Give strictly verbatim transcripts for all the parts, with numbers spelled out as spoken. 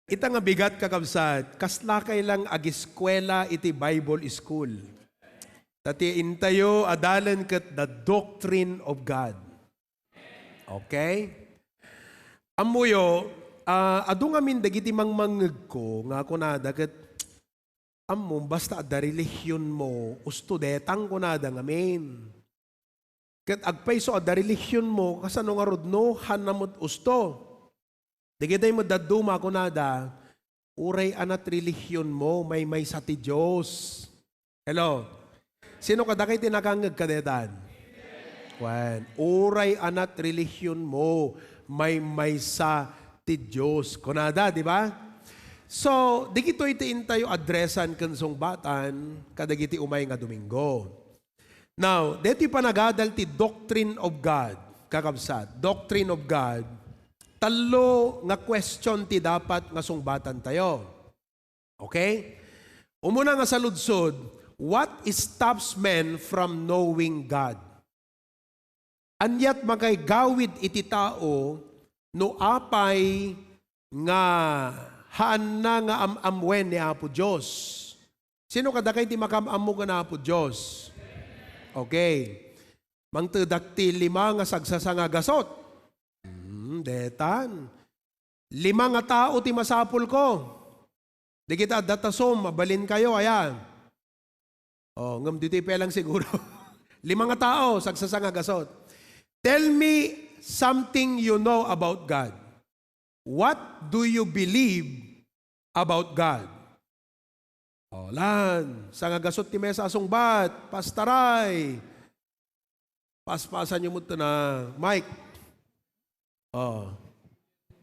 Ita nga bigat, kakabsat, kaslakay lang agiskuela iti Bible school. Ta ti intayo a dalan ket the doctrine of God. Okay? Ammoyo, ah, adu ngamin dagiti mangmangngegko nga kunada ket, "Ammom, basta adda relihionmo, usto detang," kunada ngamin. Ket agpayso adda relihionmo, kasano ngarud no, haanna met usto? Dagitoy met dadduma, kunada, "Uray anat relihionmo, maymaysa ti Dios." Hello? Sino kadakay ti nakangngeg kadetan? Wen, "Uray anat relihionmo, maymaysa ti Dios." Kunada, di ba? So, dagitoy ti intayo addressan ken sungbatan kadagiti umay nga Domingo. Now, daytoy panagadal ti doctrine of God, kakabsat. Doctrine of God, tallo nga question ti dapat nga sungbatantayo. Okay? Umuna nga saludsod, what stops men from knowing God? Aniat makaigawid iti tao no apay nga haanna nga am-ammoen ni Apo Dios? Sino kadakay ti makaam-ammo ken Apo Dios? Okay. Mangtedak ti lima nga sagsasangagasut. Hmm, detan. Lima nga tao ti masapulko. Dagita adda tasom, mabalinkayo, aya. Oh, ngem ditoy pay lang siguro. Lima nga tao, sagsasangagasut. Tell me something you know about God. What do you believe about God? Oh, lan, sangagasut ti maysa a sungbat, pastaray. Paspasanyo met na, Mike. Oh.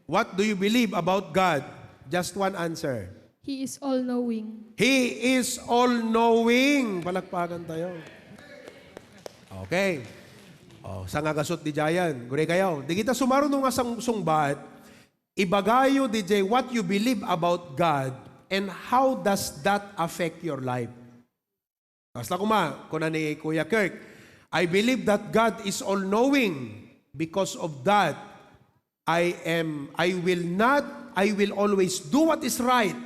What do you believe about God? Just one answer. He is all-knowing. He is all-knowing. Palakpakantayo. Okay. Oh, sangagasut diay. Gurikayo. Dagita sumaruno nga sang-, sungbat, ibagayo diay what you believe about God and how does that affect your life. Kasla koma, kuna ni Kuya Kirk, "I believe that God is all-knowing. Because of that, I am, I will not, I will always do what is right."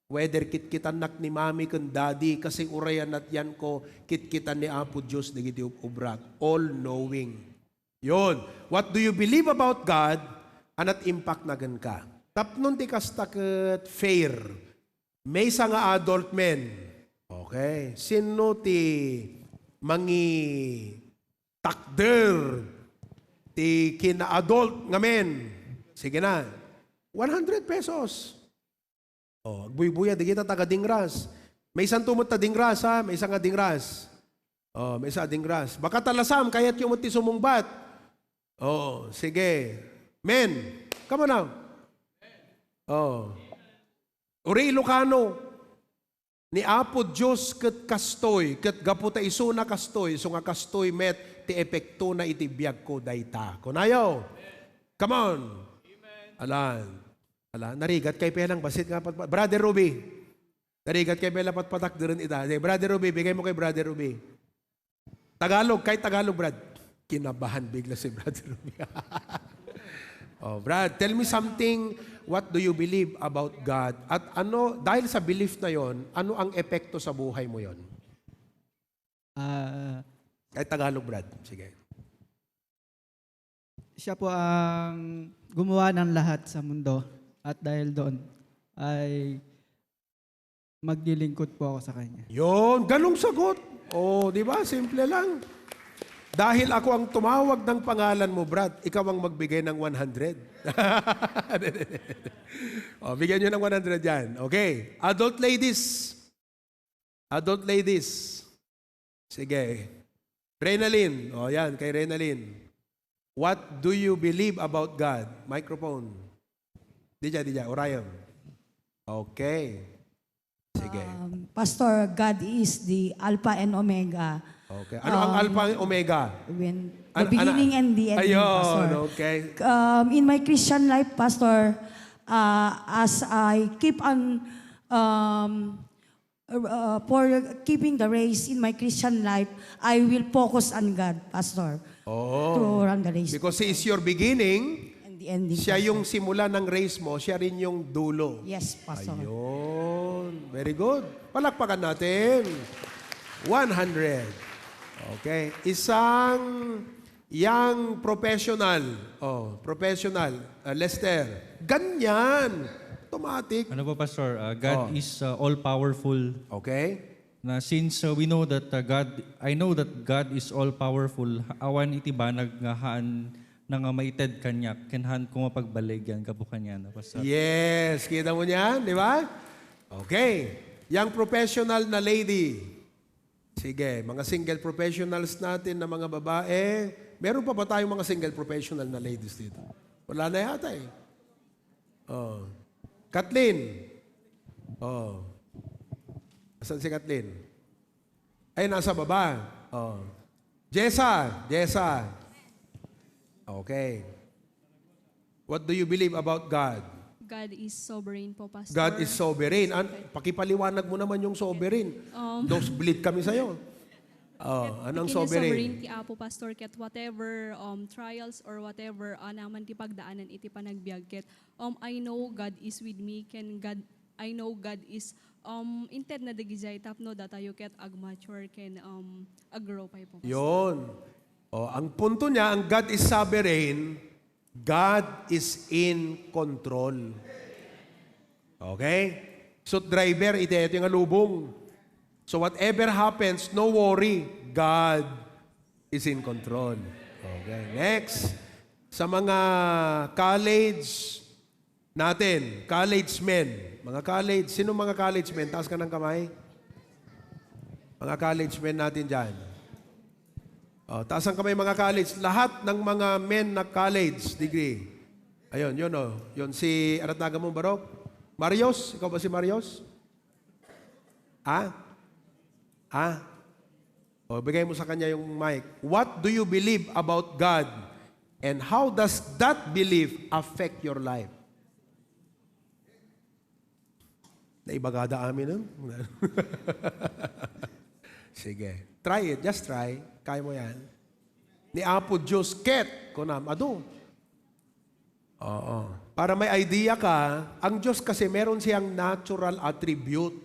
Whether kitkitannak ni Mami ken Daddy, kasi uray anat yanko, kitkitan ni Apo Dios dagiti ub-, ubrak. All-knowing. Yon. What do you believe about God? Anat impact na kenka? Tapnon ti kasta ket fair. Maysa nga adult men. Okay. Sino ti mangitakder ti kina-adult nga men? Sige na. One hundred pesos. Oh, agbuybuya, dagita taga Dingras. Maysanto met ta Dingras, ha? Maysa nga Dingras. Oh, maysa a Dingras. Baka talasam, kayatyo met ti sumungbat. Oh, sige. Men, come on now. Oh. Uri Ilocano. Ni Apo Dios ket kastoy, ket gapu ta isuna kastoy, isu nga kastoy met ti epektona iti biagko dayta. Kunayo. Come on. Alan. Ala, narigat kay pelang basit nga pat-, Brother Ruby. Narigat kay pela patpatakderen ita. Sige, Brother Ruby, bigay mo kay Brother Ruby. Tagalog, kay Tagalog, Brad. Kinabahan bigla si Brother Ruby. Oh, Brad, tell me something. What do you believe about God? At ano, dahil sa belief na yon, ano ang epekto sa buhay mo yon? Ah, Kay Tagalog, Brad. Sige. Siya po ang gumawa ng lahat sa mundo at dahil doon ay maglilingkod po ako sa kanya. Yon, ganong sagot. Oh, di ba? Simple lang. Dahil ako ang tumawag ng pangalan mo, Brad, ikaw ang magbigay ng one hundred. Oh, bigyan nyo ng one hundred yan. Okay. Adult ladies. Adult ladies. Sige. Renalyn. O, yan, kay Renalyn. What do you believe about God? Microphone. Di dyan, di dyan. Orion. Okay. Sige. Um, Pastor, God is the Alpha and Omega. Okay. Ano ang Um, Alpha and Omega? When the An-, ana-, beginning and the end, Ayun, Pastor. Okay. Um, in my Christian life, Pastor, uh, as I keep on, um, uh, for keeping the race in my Christian life, I will focus on God, Pastor, Oo. to run the race. Because He is your beginning And the ending, Siya Pastor. Yung simula ng race mo, siya rin yung dulo. Yes, Pastor. Ayun. Very good. Palakpakan natin. One hundred. Okay. Isang young professional. Oh, professional. Ah, Lester. Ganyan. Automatic. Ano po, Pastor? Ah, God Oh. is, ah, all-powerful. Okay. Na since, uh, we know that, uh, God, I know that God is all-powerful, awan iti banag nga haan na nga maited kaniak, ken haan ko nga pagbaleg yan, gapu kaniana, Pastor. Yes, kita mo niyan, di ba? Okay. Yang professional na lady. Sige, mga single professionals natin na mga babae. Meron pa ba tayong mga single professional na ladies dito? Wala na yata eh. Oh. Kathleen. Oh. Asan si Kathleen? Ay, nasa baba. Oh. Jessa, Jessa. Okay. What do you believe about God? God is sovereign po, Pastor. God is sovereign. An-, pakipaliwanag mo naman yung sovereign. Um, Nosebleed kami sa'yo. Oh, anong sovereign? Sovereign ti Apo, Pastor, ket whatever, um, trials or whatever, ah, naman ti pagdaanan iti panagbiag, ket, um, I know God is with me, ken God, I know God is, um, intedna dagijay tapno datayo ket agmature ken, um, aggrow pay po, Pastor. Yon. Oh, ang punto niya, ang God is sovereign, God is in control. Okay? Suit driver, iti, iti nga lubong. So whatever happens, no worry. God is in control. Okay, next. Sa mga college natin, college men, mga college, sino mga college men? Taas ka ng kamay. Mga college men natin dyan. Oh, taas ang kamay, mga college. Lahat ng mga men na college degree. Ayun, yun oh. Yun si, anong tawag mo, Barok? Marios? Ikaw ba si Marios? Ha? Ha? O, bigay mo sa kanya yung mic. What do you believe about God? And how does that belief affect your life? Naibagada amin, no? Sige. Try it. Just try. Kaya mo yan. Ni Apo Diyos, ket, kunam, adu. Oo. Para may idea ka, ang Diyos kasi meron siyang natural attribute.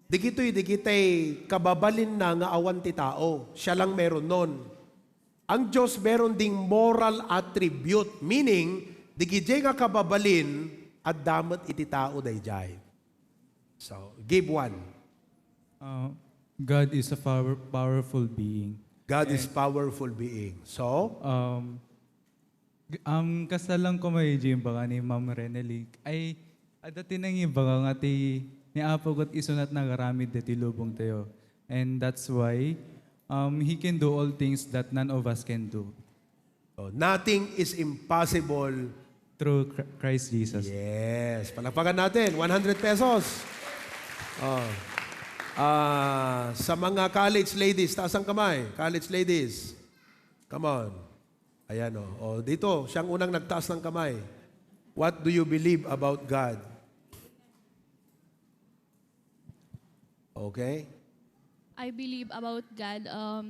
Digitoy, digitay kababalinna nga awan ti tao. Siya lang meron nun. Ang Diyos meron ding moral attribute, meaning, digidiay nga kababalin, adda met iti tao daydiay. So, give one. Uh, God is a power-, powerful being. God is And powerful being. So? Um, g-, um, kasta lang ko may imbag ni Ma'am Renely. Ay, adda ti nangibaga nga ti ni Apo ket isu nagaramid ditoy lubong tayo. And that's why, um, He can do all things that none of us can do. Oh, nothing is impossible. Through Chr-, Christ Jesus. Yes. Palakpakan natin. One hundred pesos. Oh. Ah, sa mga college ladies, taas ang kamay. College ladies. Come on. Ayan, oh. Oh, dito, siyang unang nagtaas ng kamay. What do you believe about God? Okay? I believe about God, um,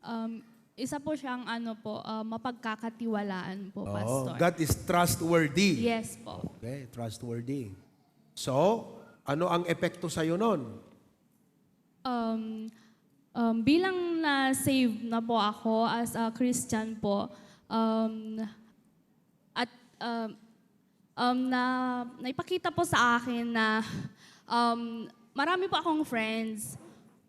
um, isa po siyang ano po, uh, mapagkakatiwalaan po, Oo, Pastor. God is trustworthy. Yes po. Okay, trustworthy. So, ano ang epekto sa'yo nun? Um, um, bilang na-save na po ako as a Christian po, um, at, um, um, na, naipakita po sa akin na, um, marami po akong friends,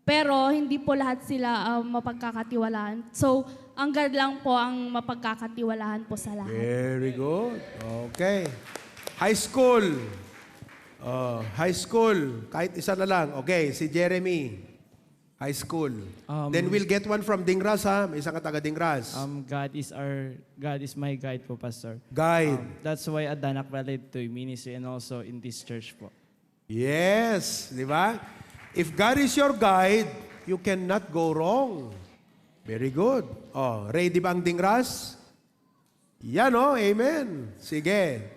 pero hindi po lahat sila, um, mapagkakatiwalaan. So, ang God lang po ang mapagkakatiwalaan po sa lahat. Very good. Okay. High school. Oh, high school. Kahit isa na lang. Okay, si Jeremy. High school. Um, Then we'll get one from Dingras, ha? May isa ka taga Dingras. Um, God is our, God is my guide po, Pastor. Guide. Um, that's why addanak valid to ministry and also in this church po. Yes, di ba? If God is your guide, you cannot go wrong. Very good. Oh, ready ba ang Dingras? Yan, oh. Amen. Sige.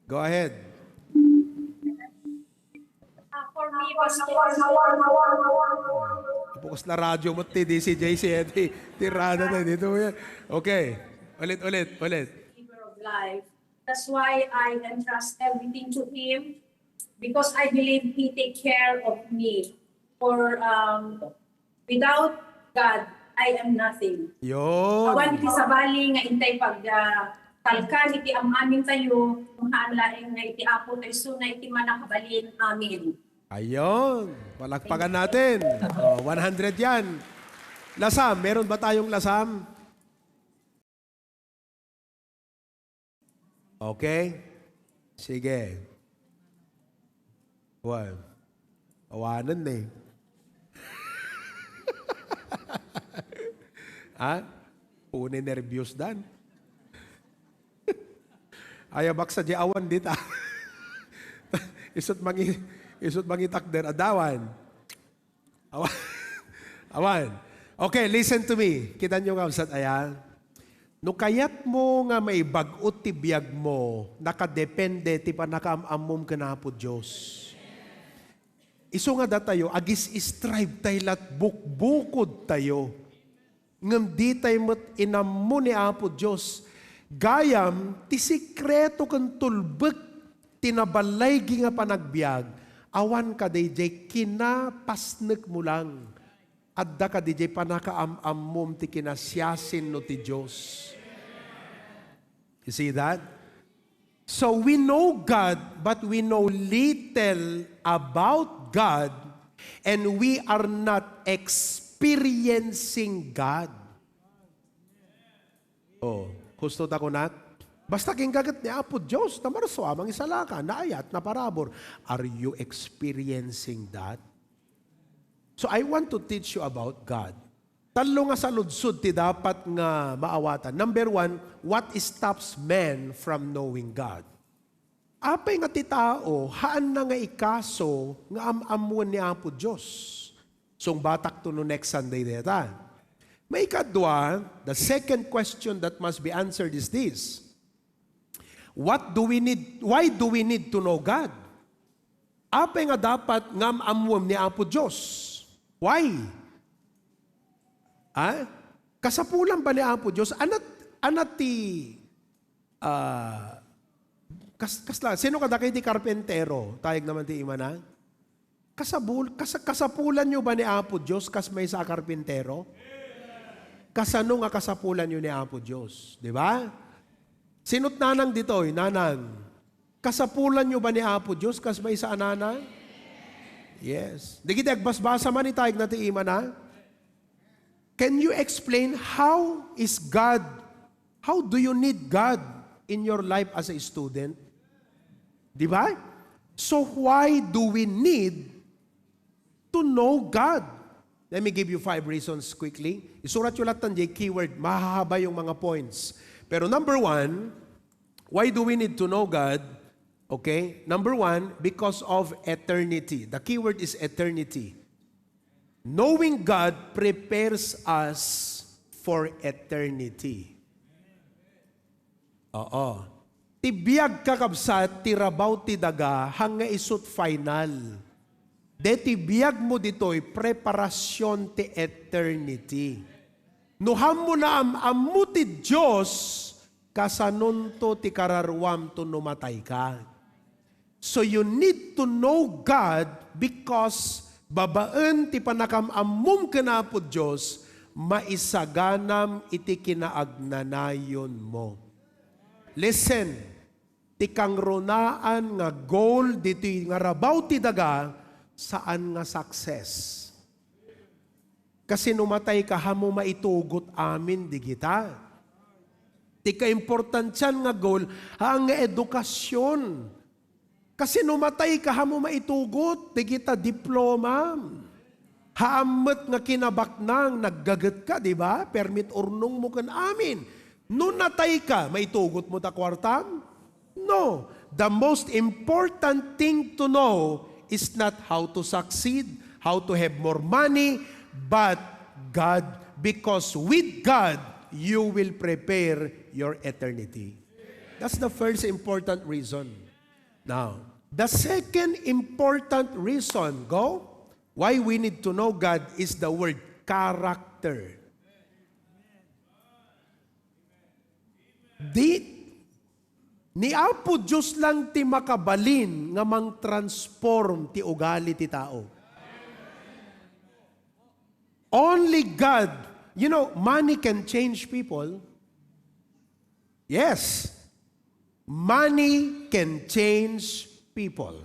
Go ahead. Ah, for me, Pastor. Bukas na radyo mo, ti D C J C, eh, ti, ti rada na, dito mo yan. Okay. Ulit, ulit, ulit. Giver of life. That's why I entrust everything to Him, because I believe He take care of me. For um, without God, I am nothing. Awan Yon. iti sabali nga intay pag ah, talkan iti am-amin tayo, kung haan laeng nga iti Apo tayo, so na iti manakabalin. Amen. Ayun. Palakpakan natin. Oh, one hundred yan. Lasam. Meron ba tayong lasam? Okay? Sige. Well, awanan na eh. Ha? Pune nervyos dan. Ay, abak sa di awan dita. Isut mangi, isut mangitakder, adawan. Awan. Awan. Okay, listen to me. Kita nyo nga, usat aya. No kayat mo nga maibag-o ti biag mo, nakadepende ti panakaam-ammom ken Apo Dios. Isu nga datayo, agis-strive tay lat bukbukod tayo. Ngem ditay met inammo ni Apo Dios. Gayam, ti sikreto ken tulbek ti nabalay nga panagbiag, awan kadi jay kinapasnek mo lang. Adda kadi jay panakaam-ammom ti kinasiasin no ti Dios. You see that? So we know God, but we know little about God, and we are not experiencing God. Oh, husto ta kunat? Basta gingaget ni Apo Dios, ta marso a mangisalaka, naayat, naparabur. Are you experiencing that? So I want to teach you about God. Tallo nga saludsod ti dapat nga maawatan. Number one, what stops men from knowing God? Apay nga ti tao, haanna nga ikaso nga am-ammoen ni Apo Dios? Sungbatak to no next Sunday dayta. Maikadua, the second question that must be answered is this. What do we need? Why do we need to know God? Apay nga dapat nga am-ammoem ni Apo Dios? Why? Ha? Kasapulan ba ni Apo Dios? Anat, anat ti, ah, kas, kasla, sino kadakay ti karpentero? Tayag naman ti imana. Kasabul, kas, kasapulan nyo ba ni Apo Dios kas maysa a karpintero? Kasano nga kasapulan nyo ni Apo Dios? Di ba? Sino't nanang ditoy, nanang? Kasapulan nyo ba ni Apo Dios kas maysa a nanang? Yes. Dagiti agbasbasa man itayag na ti imana. Can you explain how is God, how do you need God in your life as a student? Di ba? So why do we need to know God? Let me give you five reasons quickly. Isurat nyo lahat ng keyword. Mahahaba yung mga points. Pero number one, why do we need to know God? Okay? Number one, because of eternity. The keyword is eternity. Knowing God prepares us for eternity. Oo. Ti biag, kakabsat, ti rabaw ti daga, hang nga isut final. Deti biag mo ditoy, preparasyon ti eternity. No hamo naam-ammo ti Dios, kasanonto ti kararuam to no matay ka? So you need to know God because babaen ti panakam-ammom ken Apo Dios, maisaganam iti kinaagnanayonmo. Listen, ti kangrunaan nga goal ditoy nga rabaw ti daga, saan nga success. Kasi no matay ka, hamo maitugot amin digita. Ti kaimportantian nga goal, haan nga edukasyon. Kasi no matay ka, hamo maitugot digita diploma. Haan met nga kinabaknang, naggaget ka, di ba? Permit urnong mo ken amin. No natay ka, maitugot mo ta kuartam? No. The most important thing to know is not how to succeed, how to have more money, but God. Because with God, you will prepare your eternity. That's the first important reason. Now, the second important reason, go, why we need to know God is the word character. Di, ni Apo Dios lang ti makabalin nga mang-transform ti ugali ti tao. Only God. You know, money can change people. Yes. Money can change people.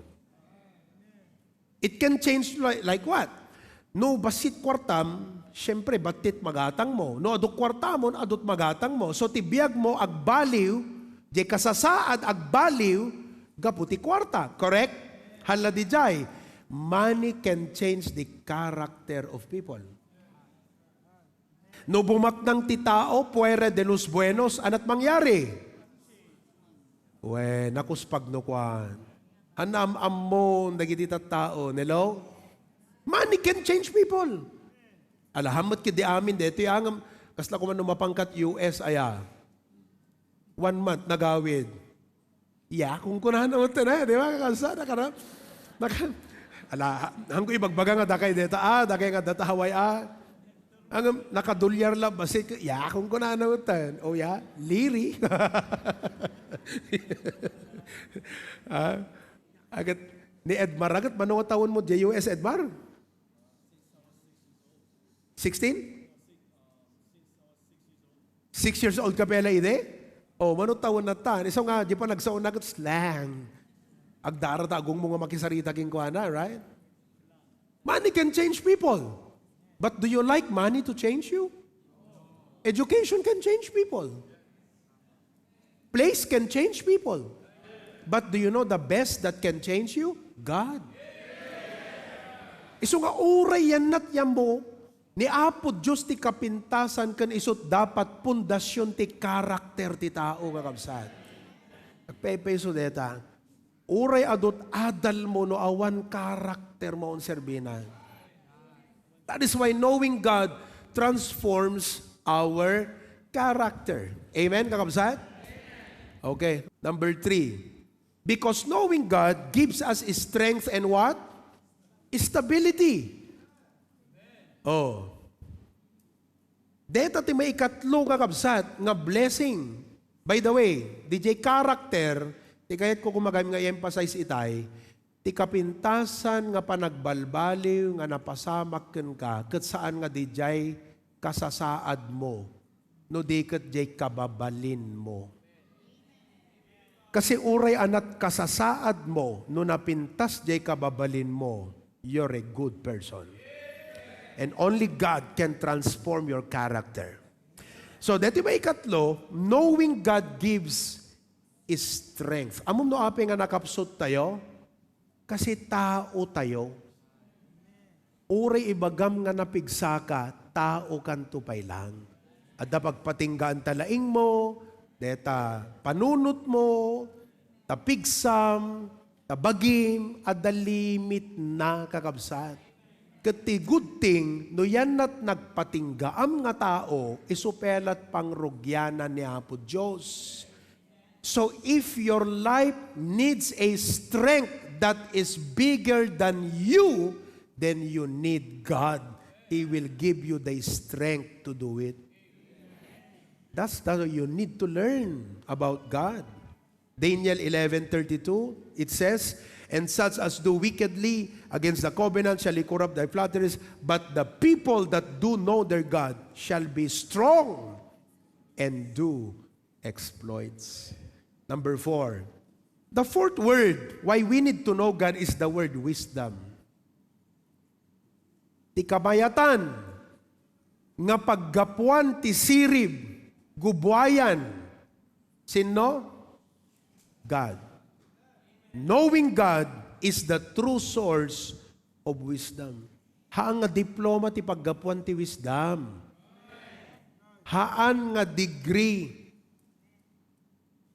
It can change like, like what? No, bassit kuartam, siyempre, battit magatang mo. No, adut kuartam, adut magatang mo. So, ti biag mo, agbaliw, di kasasaad, agbaliw, gapu ti kuarta. Correct? Hala di jay. Money can change the character of people. No bumaknang ti tao, puere de los buenos, anat mangyari? We, nakuspag no kuan. An am-ammon dagiti tattao, hello? Money can change people. Alahammet kidi amin, detoy angam, kasla kuman no mapangkat U S aya. One month, nagawid. Yakong kunana mo ito na, di ba? Kakabsat, nakara-, naka-, ala, hangko ibagbaga nga dakay deta, ah, dakay nga deta Hawaii, ah. Ang nakadolyar la, basi, yakong kunana mo ito. Oh, ya, liri. Ah, agat, ni Edmar, agat, mano nga taon mo, J U S Edmar? Sixteen? Six years old ka pela idi? O, mano taon na ta? Isu nga, di pa nagsaon na ket slang. Agdara ta agong mo nga makisarita kenkuana, right? Money can change people. But do you like money to change you? Education can change people. Place can change people. But do you know the best that can change you? God. Isu nga uray yannat yammo, ni Apo Dios ti kapintasan ken isut dapat pundasyon ti karakter ti tao, kakabsat. Agpaypayso deta, uray adut adal mo no awan karakter mo, unserbina. That is why knowing God transforms our character. Amen, kakabsat? Okay, number three. Because knowing God gives us strength and what? Stability. Oh. Deta ti maikatlo nga kabsat nga blessing. By the way, D J character, ti kayatko kumagayam nga i-emphasize itay, ti kapintasan nga panagbalbaliw nga napasamak kenka, ket saan nga dijay kasasaad mo, no di ket jay kababalin mo. Kasi uray anat kasasaad mo, no napintas jay kababalin mo, you're a good person. And only God can transform your character. So, deti maikatlo, knowing God gives strength. Ammom no apay nga nakapsut tayo? Kasi tao tayo. Uray ibagam nga napigsaka, tao kanto pay lang. Adda pagpatinggaan ta laing mo, deta panunot mo, ta pigsam, ta bagim, adda limit na, kakabsat. Ket ti good thing, no yannat nagpatinggaam nga tao, isu pay lat pangrugianan ni Apo Dios. So if your life needs a strength that is bigger than you, then you need God. He will give you the strength to do it. That's how you need to learn about God. Daniel eleven thirty-two, it says, "And such as do wickedly against the covenant shall he corrupt by flatteries, but the people that do know their God shall be strong and do exploits." Number four, the fourth word why we need to know God is the word wisdom. Ti kamayatan nga paggapuan ti sirib, gubuayan, sinno? God. Knowing God is the true source of wisdom. Haan nga diploma ti paggapuan ti wisdom. Haan nga degree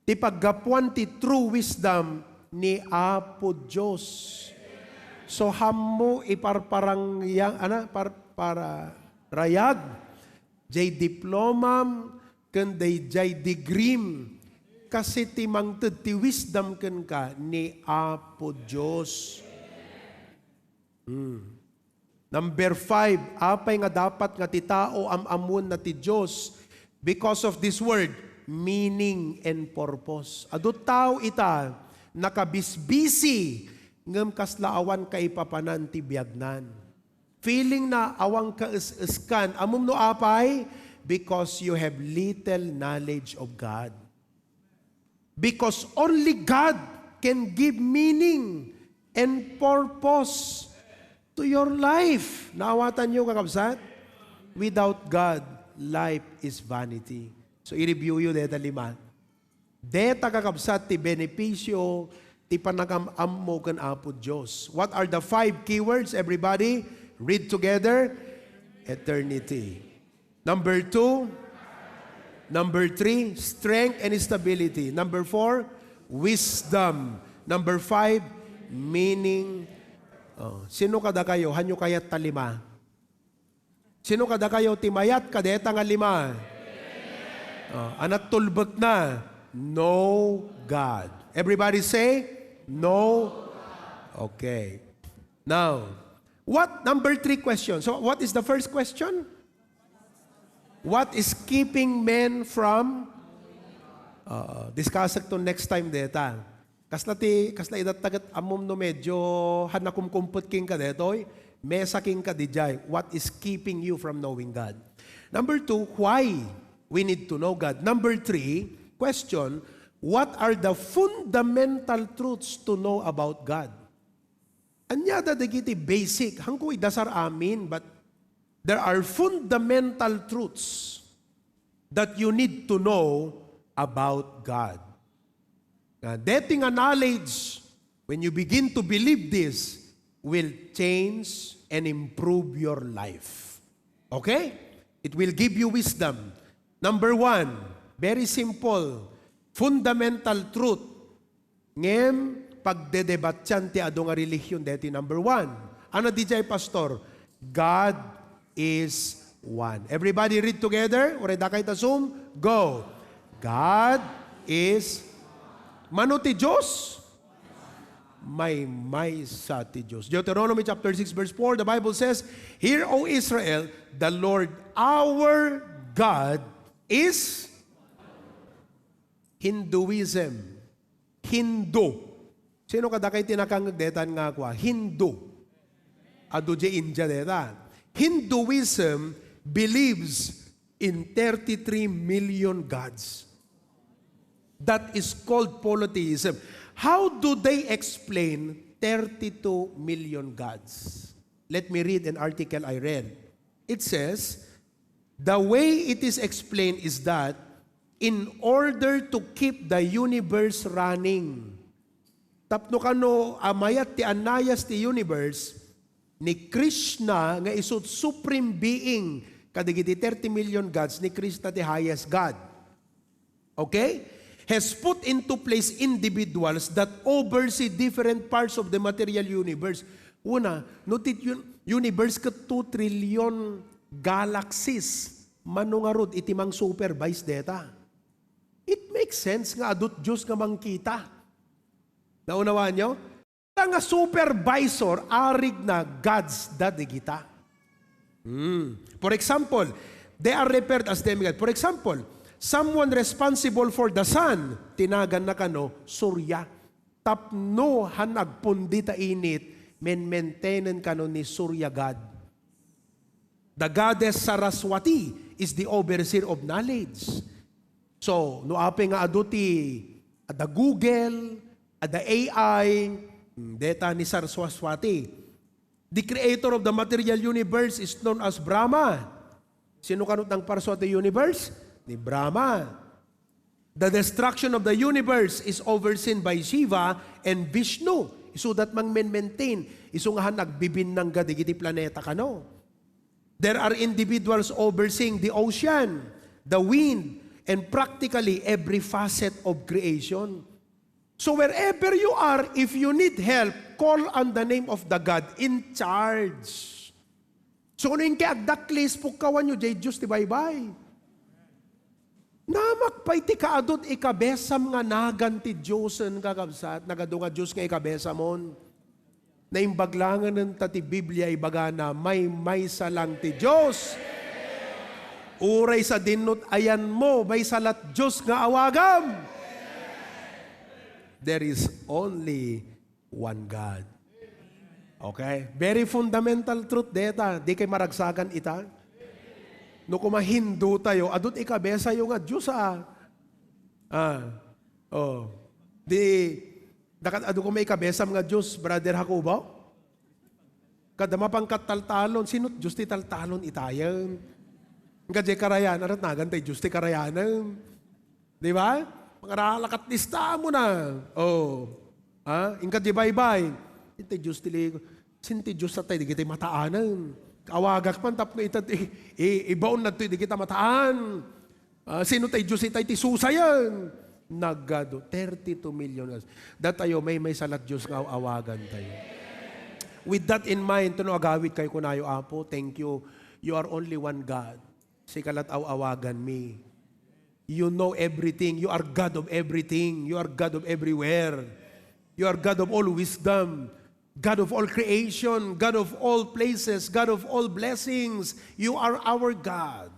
ti paggapuan ti true wisdom ni Apo Dios. So, hammo iparparangya-, ana, par-, para, rayag, jay diplomam, ken dayjay degreem, kasi ti mangted ti wisdom kenka ni Apo Dios. Hmm. Number five, apay nga dapat nga ti tao am-ammoenna ti Dios? Because of this word, meaning and purpose. Adu tao ita, nakabisbisi, ngem kasla awan kaipapanan ti biagnan. Feeling na awan kaes-eskan. Ammom no apay? Because you have little knowledge of God. Because only God can give meaning and purpose to your life. Naawatan niyo, kakabsat? Without God, life is vanity. So, i-review yu deta lima. Deta, kakabsat, ti benepisio ti panagam-ammo ken Apo Dios. What are the five keywords, everybody? Read together. Eternity. Number two, number three, strength and stability. Number four, wisdom. Number five, meaning. Oh, sino kadakayo? Hanyo kayat ta lima? Sino kadakayo ti mayat kadeta nga lima? Oh, anat tulbek na? Know God. Everybody say, "No." Okay. Now, what, number three question. So, what is the first question? What is keeping men from, uh, discuss to next time deta. Kasla ti, kasla idatta ket ammom no medyo han nakumkumpet kenka detoy, mesa kenka dijay. What is keeping you from knowing God? Number two, why we need to know God? Number three, question, what are the fundamental truths to know about God? Ania da dagiti basic? Hanko idasar amin, but there are fundamental truths that you need to know about God. Nga, deti nga knowledge, when you begin to believe this, will change and improve your life. Okay? It will give you wisdom. Number one, very simple, fundamental truth. Ngem, pagdedebatian ti adu nga relihion deti number one. Ano dijay, Pastor? God is one. Everybody read together. Uray dakay ta Zoom. Go. God is. Mano ti Dios? Maymaysa ti Dios. Deuteronomy chapter six verse four, the Bible says, "Hear, O Israel, the Lord our God is." Hinduism. Hindu. Sino kadakay ti nakangngeg detan nga kua? Hindu. Adu di India deta. Hinduism believes in thirty-three million gods. That is called polytheism. How do they explain thirty-two million gods? Let me read an article I read. It says, the way it is explained is that in order to keep the universe running, tapno kano a mayat ti annayas ti universe, ni Krishna nga isu supreme being kadagiti thirty million gods, ni Krishna ti highest God. Okay? Has put into place individuals that oversee different parts of the material universe. Una, no ti un-, universe ket two trillion galaxies, mano ngarud iti mang-supervise deta? It makes sense nga adut Dios nga mangkita. Naunawaanyo? Ta nga supervisor, arigna, gods da digita. Hmm. For example, they are referred as demigod. For example, someone responsible for the sun, tinaganna kano, Surya. Tapno han agpundi ta init, men-maintainen kano ni Surya God. The goddess Saraswati is the overseer of knowledge. So, no apay nga adu ti, adda Google, adda A I, hmm, deta ni Saraswati. The creator of the material universe is known as Brahma. Sino kano ti nangparsua ti universe? Ni Brahma. The destruction of the universe is overseen by Shiva and Vishnu. Isu dat mang-maintain. Isu nga han agbibinnangga digiti planeta kano. There are individuals overseeing the ocean, the wind, and practically every facet of creation. So wherever you are, if you need help, call on the name of the God in charge. So, no inka agdaklis, pukkawanyo, jay Dios ti baybay. Namak pay ti kaadut ikabesam nga nagan ti Diosen, kakabsat, nagadu nga Dios nga ikabesamon. Naimbag langen ta ti Biblia ibagana, maymaysa lang ti Dios. Uray sadinno ti ayanmo, maysa lat Dios nga awagam. There is only one God. Okay? Very fundamental truth deta. Di kay maragsakan ita. No kuma Hindu tayo, adu ti ikabesayo nga Dios, ah. Ah. Oh. Di, dakat adu kuma ikabesam nga Dios, Brother Jacobo? Kada mapangkat taltalon, sino Dios ti taltalon itayen? Nga di karayan, arat nagan tay Dios ti karayanen. Di ba? Mangaralakat lista mo na. Oh. Ha? Inka di baybay. Inti Diyos ti ligo. Sinti Diyos ta tay, di kita mataanan. Awagak man tapno ita, i, i, ibaon na to, di kita mataan. Ah, sino tay Diyos itay ti susayan? Nagado, thirty-two million. Datayo, may, may salat Diyos nga awagan tayo. With that in mind, tuno agawid kayo kunayo, Apo, thank you. You are only one God. Sika lat aw-awagan mi. You know everything. You are God of everything. You are God of everywhere. You are God of all wisdom, God of all creation, God of all places, God of all blessings. You are our God.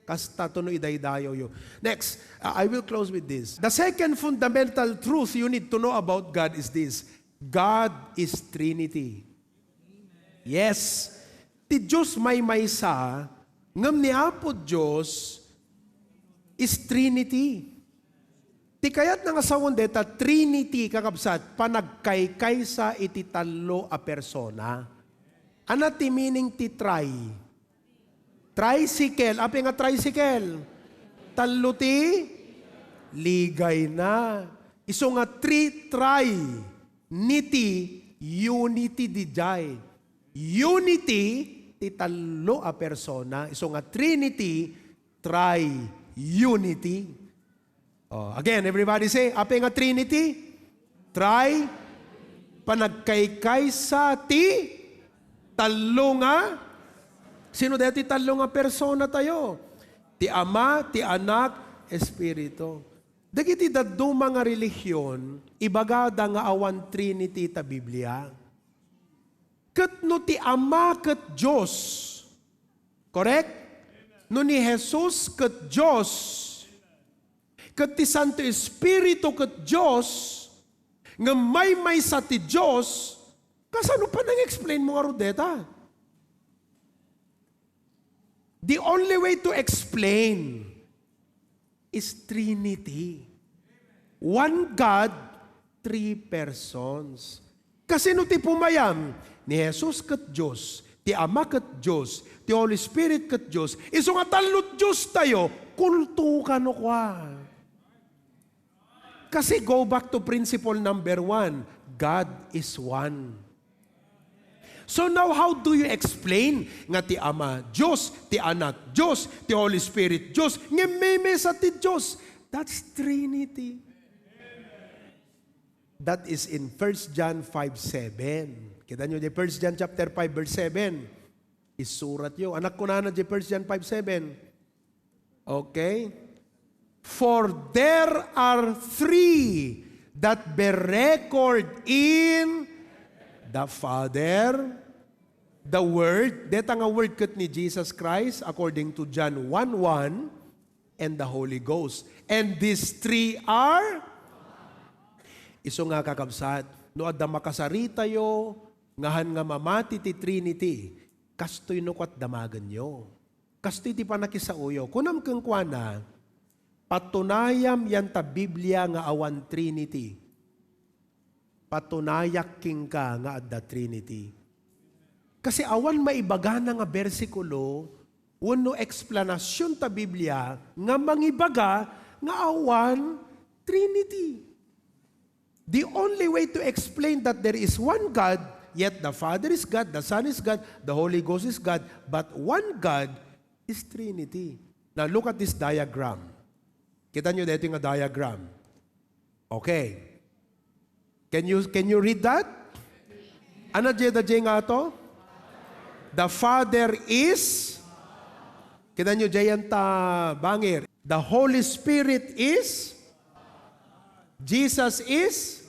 Kasta to no idaydayo you. Next, uh, I will close with this. The second fundamental truth you need to know about God is this. God is Trinity. Yes. Ti Dios maymaysa, ngem ni Apo Dios is Trinity. Ti kayatna nga sawen deta Trinity, kakabsat, panagkaykaysa iti tallo a persona. Ania ti meaning ti tri? Tricycle. Apay nga tricycle? Tallo ti ligayna. Isu nga tri, tri. Niti, unity diay. Unity ti tallo a persona. Isu nga Trinity, tri, unity. Oh, again, everybody say, apay nga Trinity? Tri, panagkaykaysa ti tallo nga, sino dayta ti tallo nga persona tayo? Ti Ama, ti Anak, Espiritu. Dagiti dadduma nga relihiyon, ibagada nga awan Trinity ta Biblia. Ket no ti Ama ket Dios, correct? No ni Jesus ket Dios, ket ti Santo Espiritu ket Dios, ngem maymaysa ti Dios, kasano panang-explain mo ngarud deta? The only way to explain is Trinity. One God, three persons. Kasino ti pumayam? Ni Jesus ket Dios, ti Ama ket Dios, ti Holy Spirit ket Dios. Isu nga tallo Dios tayo, kulto kano kua. Kasi go back to principle number one, God is one. So now, how do you explain nga ti Ama, Dios, ti Anak, Dios, ti Holy Spirit, Dios, ngem maymaysa ti Dios? That's Trinity. That is in First John five seven. Kita nyo di First John chapter five, verse seven. Isurat yo. Anak kunana di First John five seven. Okay? For there are three that bear record in the Father, the Word, deta nga Word ket ni Jesus Christ, according to John one one, and the Holy Ghost. And these three are, isu nga kakabsat, no adda makasaritayo, ngahan nga mamati ti Trinity, kastoy no ket damagenyo. Kastoy ti panakisaoyo. Kunam kenkuana, patunayam yan ta Biblia nga awan Trinity. Patunayak kenka nga adda Trinity. Kasi awan maibagana nga bersikulo wenno eksplanasyon ta Biblia nga mangibaga nga awan Trinity. The only way to explain that there is one God, yet the Father is God, the Son is God, the Holy Ghost is God, but one God is Trinity. Now look at this diagram. Kita nyo dito nga diagram. Okay. Can you, can you read that? Ano dyan, dyan nga to? The Father is, kita nyo dyan ta bangir. The Holy Spirit is, Jesus is,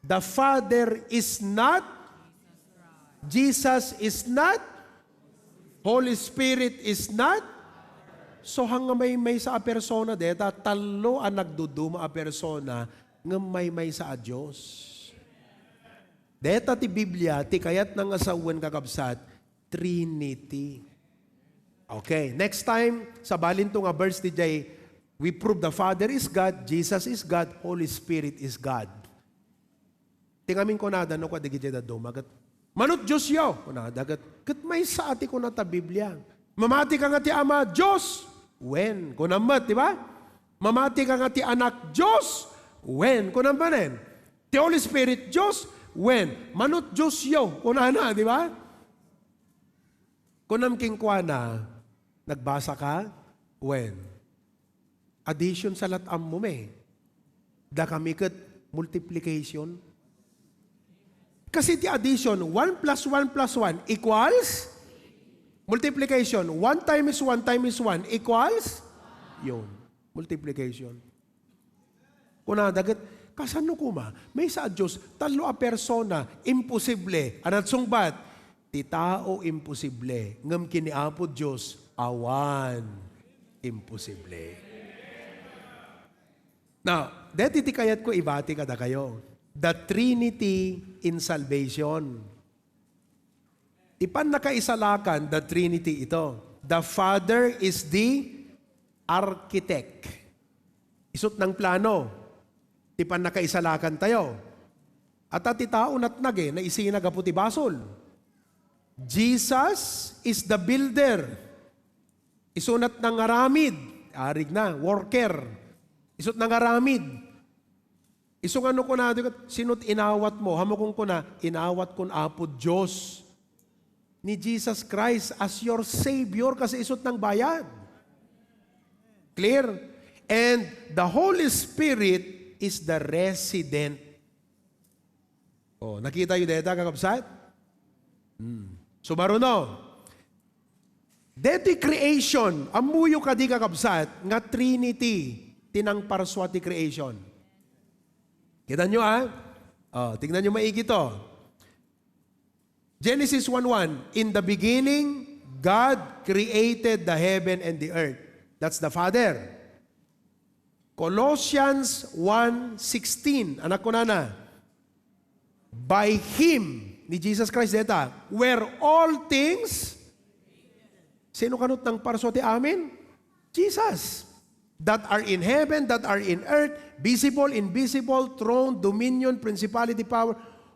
the Father is not, Jesus is not, Holy Spirit is not, So, hangga maymaysa a persona, deta tallo a nagduduma a persona, ngem maymaysa a Dios. Deta ti Biblia, ti kayatna nga sawen, kakabsat, Trinity. Okay, next time, sabalinto nga verse, diay we prove the Father is God, Jesus is God, Holy Spirit is God. Ti ngamin kunada, no, kua dagiti dadduma, ket, "Mano't Diosyo?" kunada, ket, "Ket maysa a ti kuna ta Biblia. Mamati ka nga ti Ama, Dios." Wen, kunam met, di ba? "Mamati ka nga ti Anak, Dios." Wen, kunam manen. "Ti Holy Spirit, Dios." Wen, "Mano't Diosyo?" kunana, di ba? Kunam kenkuana, "Nagbasa ka?" Wen. Addition sa lat-am mo, me. Dakami ket multiplication. Kasi ti addition, one plus one plus one equals multiplication. One times one times one equals? Yun. Multiplication. Kunada ket, "Kasano koma? Maysa a Dios, tallo a persona, imposible." Ania ti sungbat? Ti tao imposible, ngem ken ni Apo Dios, awan imposible. Now, deti ti kayatko ibati kadakayo. The Trinity in salvation. Ti pannakaisalakan, the Trinity ito. The Father is the architect. Isut' nangplano ti pannakaisalakantayo. Ata ti tao natnag, eh, naisina gapu ti basol. Jesus is the builder. Isuna ti nangaramid, arigna, worker. Isut' nangaramid. Isu nga no kunada ket, "Sino't inawatmo?" Ammok, kunkuna, "Inawatkon Apo Dios ni Jesus Christ as your Savior, kasi isut' nangbayad." Clear? And the Holy Spirit is the resident. Oh, nakitayo deta, kakabsat? Hmm. Sumaruno. Deti creation, ammoyo kadi, kakabsat, nga Trinity ti nangparsua ti creation? Kitaenyo, ah? Oh, tignanyo maigi to. Genesis one one, "In the beginning, God created the heaven and the earth." That's the Father. Colossians one sixteen, ania kunana? "By Him," ni Jesus Christ deta, "were all things." Sino kano ti nangparsua ti amin? Jesus. "That are in heaven, that are in earth, visible, invisible, throne, dominion, principality, power,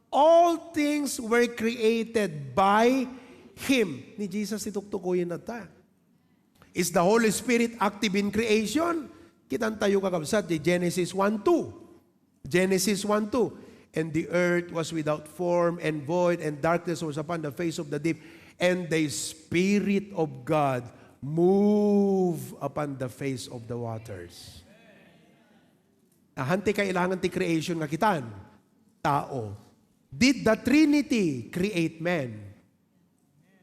all things were created by Him." Ni Jesus ti tuktukoyen dayta. Is the Holy Spirit active in creation? Kitaentayo, kakabsat, ti Genesis one two. Genesis one two, "And the earth was without form and void, and darkness was upon the face of the deep, and the Spirit of God moved upon the face of the waters." Ahan ti kailangan ti creation nga kitan? Tao. Did the Trinity create man?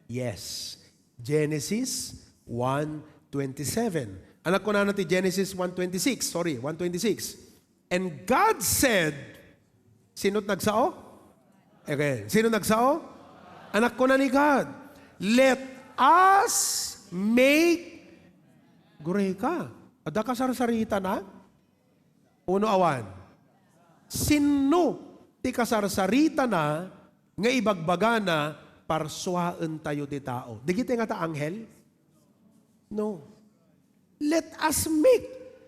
Yes. Genesis one twenty-seven. Ania kunana ti Genesis one twenty-six? Sorry, one twenty-six. "And God said," sino ti nagsao? Okay. Sino nagsao? Ania kuna ni God, "Let us make," gureka. Adda kasarsaritana? Uno awan? Sinno ti kasarsaritana nga ibagbagana, "Parsuaentayo ti tao"? Dagiti ngata anghel? No. "Let us make."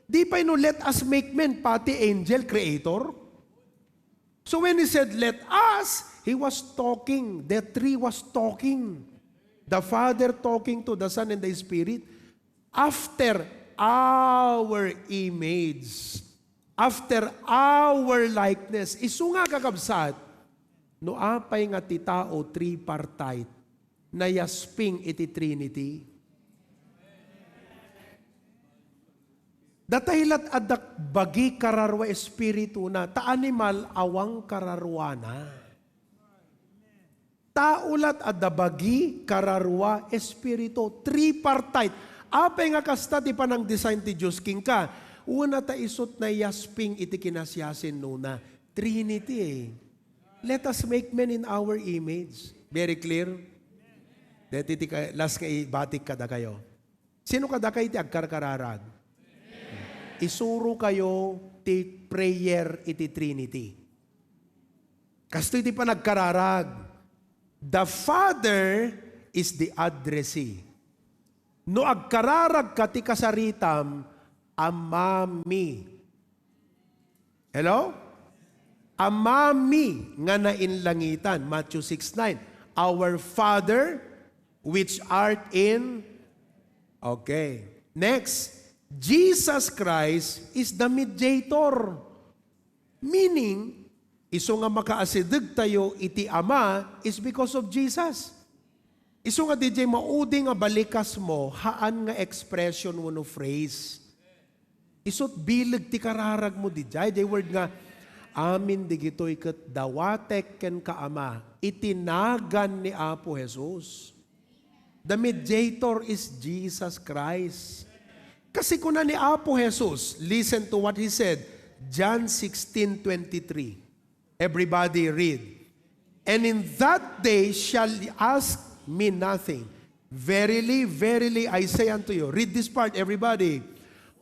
Di pay no, "Let us make men," pati angel, creator? So when he said, "Let us," he was talking. The three was talking. The Father talking to the Son and the Spirit. "After our image, after our likeness." Isu nga, kakabsat, no apay nga ti tao tripartite, nayasping iti Trinity. Datay lat adda bagi kararua espirituna, ta animal awan kararuana. Tao lat adda bagi, kararua, espiritu, tripartite. Apay nga kasta ti panang-design ti Dios kenka? Una ta isut' nayasping iti kinasiasinnona. Trinity, eh. "Let us make men in our image." Very clear? Deti ti ka-, last nga ibatik kadakayo. Sino kadakayo ti agkarkararag? Isurokayo ti prayer iti Trinity. Kastoy ti panagkararag. The Father is the addressee. No agkararagka ti kasaritam, Amami. Hello? Amami nga nainlangitan, Matthew six nine. Our Father which art in... Okay. Next, Jesus Christ is the mediator. Meaning, isu nga makaasidegtayo iti Ama is because of Jesus. Isu nga didiay maudi nga balikasmo, haan nga expression wenno phrase. Isut' bileg ti kararagmo didiay, diay word nga, "Amin digitoy ket dawatek kenka, Ama," iti nagan ni Apo Jesus. The mediator is Jesus Christ. Kasi kuna ni Apo Jesus, listen to what he said, John sixteen twenty-three. Everybody read. "And in that day shall ye ask me nothing. Verily, verily, I say unto you," read this part, everybody.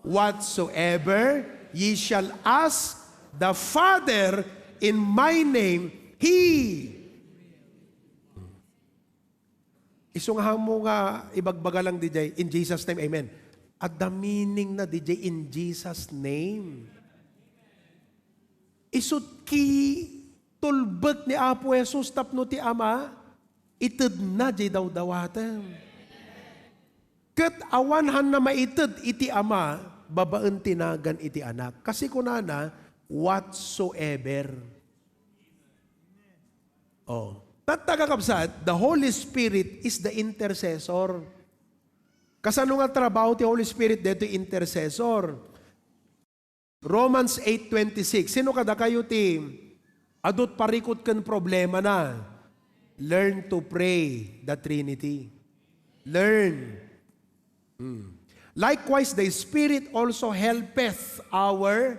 "Whatsoever ye shall ask the Father in my name, He." Isu nga ammo nga ibagbaga lang didiay, "In Jesus' name, amen." Adda meaning na didiay, "In Jesus' name." Isut' kitulbek ni Apo Jesus tapno ti Ama, itedna diay dawdawatem. Ket awan hanna maited iti Ama babaen ti nagan iti Anak. Kasi kunana, "Whatsoever." Oh. Tatta, kakabsat, the Holy Spirit is the intercessor. Kasano nga trabaho ti Holy Spirit detoy intercessor? Romans eight twenty-six. Sino kadakayo ti adut parikut ken problemana? Learn to pray the Trinity. Learn. Hmm. "Likewise, the Spirit also helpeth our,"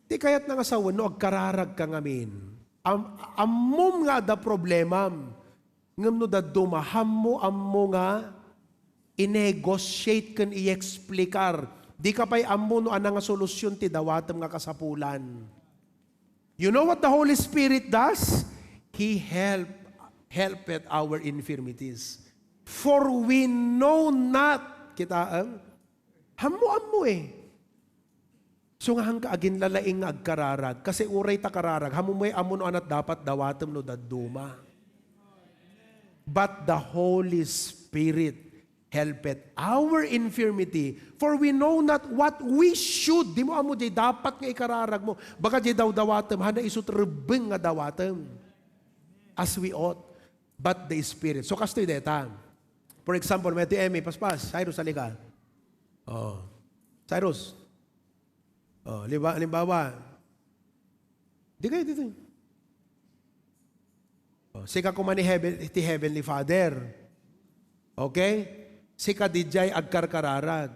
ti kayatna nga sawen no agkararagka ngamin. Am-, ammom nga adda problemam. Ngem no dadduma, ammo, ammo nga i-negotiate ken i-explicar. Dika pay ammo no ania nga solusyon ti dawatem nga kasapulan. You know what the Holy Spirit does? He help, helpeth our infirmities. For we know not, kitaem? Ammo-ammo eh. So nga, haanka aginlalaing nga agkararag, kasi uray ta kararag, ammo met ammo no aniat dapat dawatem no dadduma. But the Holy Spirit helpeth our infirmity, for we know not what we should. Dimo ammo diay dapat nga ikararagmo. Baga diay dawdawatem, haanna isut' rebbeng nga dawatem. As we ought. But the Spirit. So, kastoy dayta. For example, Matthew Emmy, paspas, Cyrus, halika. Oh. Cyrus. Oh, liba-, halimbawa, dika ditoy. Oh, sika koma ni heaven, ti Heavenly Father. Okay? Sika didiay agkarkararag.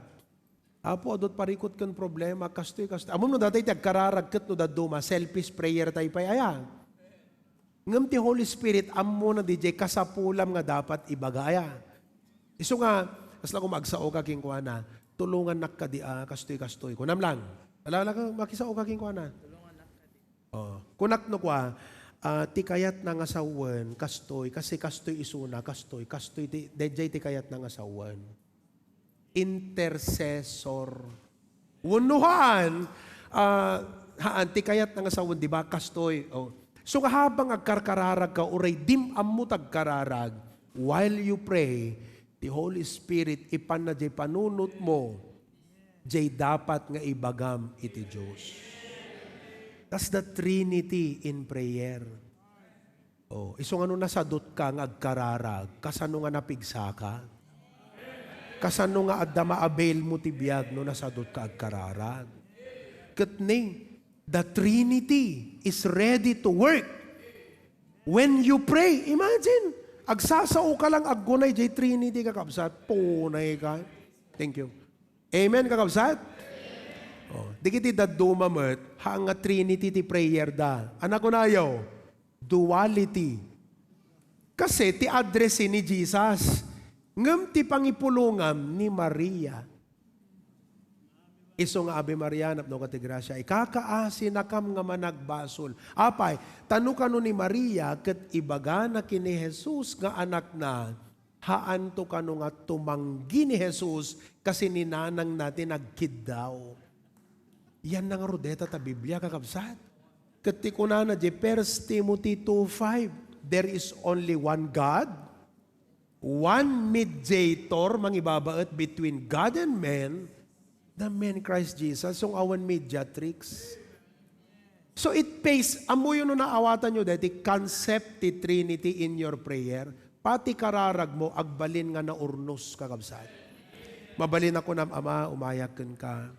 Apo, adut parikut ken problema, kastoy, kastoy. Ammom no dayta ti agkararag ket no dadduma, selfish prayer tayo pay, aya. Ngem ti Holy Spirit, ammona didiay kasapulam nga dapat ibaga, aya. Isu nga, kasla koma agsaoka kenkuana, "Tulongannak kadi a, kastoy, kastoy." Kunam lang. Ala, ala ka, makisaoka kenkuana. Oh. Kunak no kua, ah, ti kayatna nga sawen, kastoy, kasi kastoy isuna, kastoy, kastoy, ti, daydiay ti kayatna nga sawen. Intercessor. Wenno haan, ah, haan, ti kayatna nga sawen, di ba, kastoy? Oh. So, nga habang agkarkararag ka, uray dim ammo ti agkararag, while you pray, ti Holy Spirit, ipanna diay panunotmo, diay dapat nga ibagam iti Dios. That's the Trinity in prayer. Oh, isu nga no nasadutka nga agkararag, kasano nga napigsaka? Kasano nga adda ma-avail mo ti biag no nasadutka agkararag? Ket ni, the Trinity is ready to work when you pray. Imagine, agsasao ka lang aggunay diay Trinity, kakabsat, punay ka. Thank you. Amen, kakabsat? Oh, dagiti dadduma met, haan nga Trinity ti prayer da. Ania kunayo? Duality. Kasi ti address ni Jesus, Ngem ti pangipulongam ni Maria. Isu nga Ave Maria, napnoka ti grasia, ikakaasinakam nga managbasol. Apay, ta no kano ni Maria ket ibagana ken ni Jesus nga anakna, haanto kano nga tumanggi ni Jesus kasi ni nanangna ti nagkiddaw. Yan na ngarud deta ta Biblia, kakabsat. Ket ti kunana di First Timothy two five, "There is only one God, one mediator," mangibabaet, "between God and men, the man Christ Jesus." So, awan mediatrix. So, it pays, ammoyo no naawatan yo deti concept ti Trinity in your prayer, pati kararag mo, agbalin nga naurnos, kakabsat. Mabalin a kunam, Ama, umayak kenka.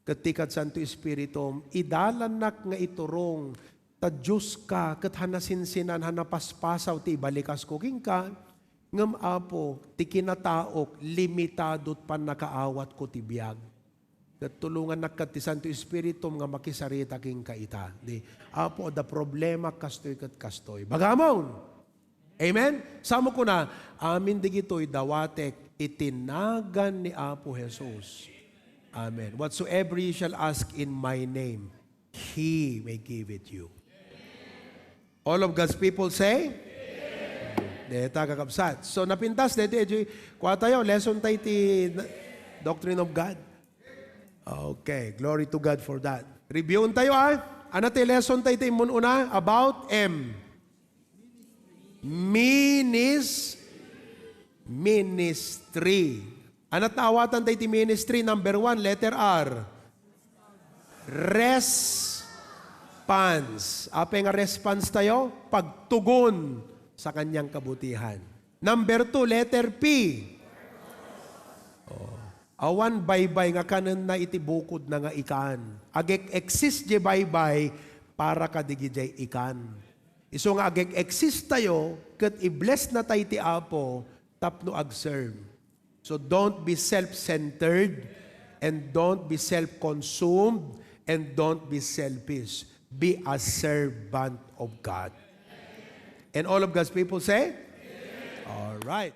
Ket ti kad Santo Espiritum, idalannak nga iturong, ta Dios ka, ket han nasinsinan, han napaspasaw ti ibalikasko kenka, ngem Apo, ti kinataok, limitado ti pannakaawatko ti biag. Ket tulongannak kad ti Santo Espiritum nga makisarita kenka ita. Di, Apo, adda problema kastoy ket kastoy. Bagamon! Amen? Samo kuna, amin digitoy dawatek iti nagan ni Apo Jesus. Amen. "Whatsoever ye shall ask in my name, He may give it you." All of God's people say? Deta, kakabsat. So, napintas, deti, edu-, kuha tayo, lesson tayo ti na-, Doctrine of God. Okay, glory to God for that. Review tayo, ah. Ano ti lesson tayo ti immun-una? About M. Minis-, ministry. Anat naawatan tayo ti ministry? Number one, letter R. Response. Apay nga response tayo? Pagtugon sa kanyang kabutihan. Number two, letter P. Oh. Awan baybay nga kanenna iti bukodna nga ikan. Agek-exist di baybay para kadagijay ikan. Isu nga agek-exist tayo, ket i-bless na tayo ti Apo tapno ag-serve. So don't be self-centered and don't be self-consumed and don't be selfish. Be a servant of God. And all of God's people say? All right.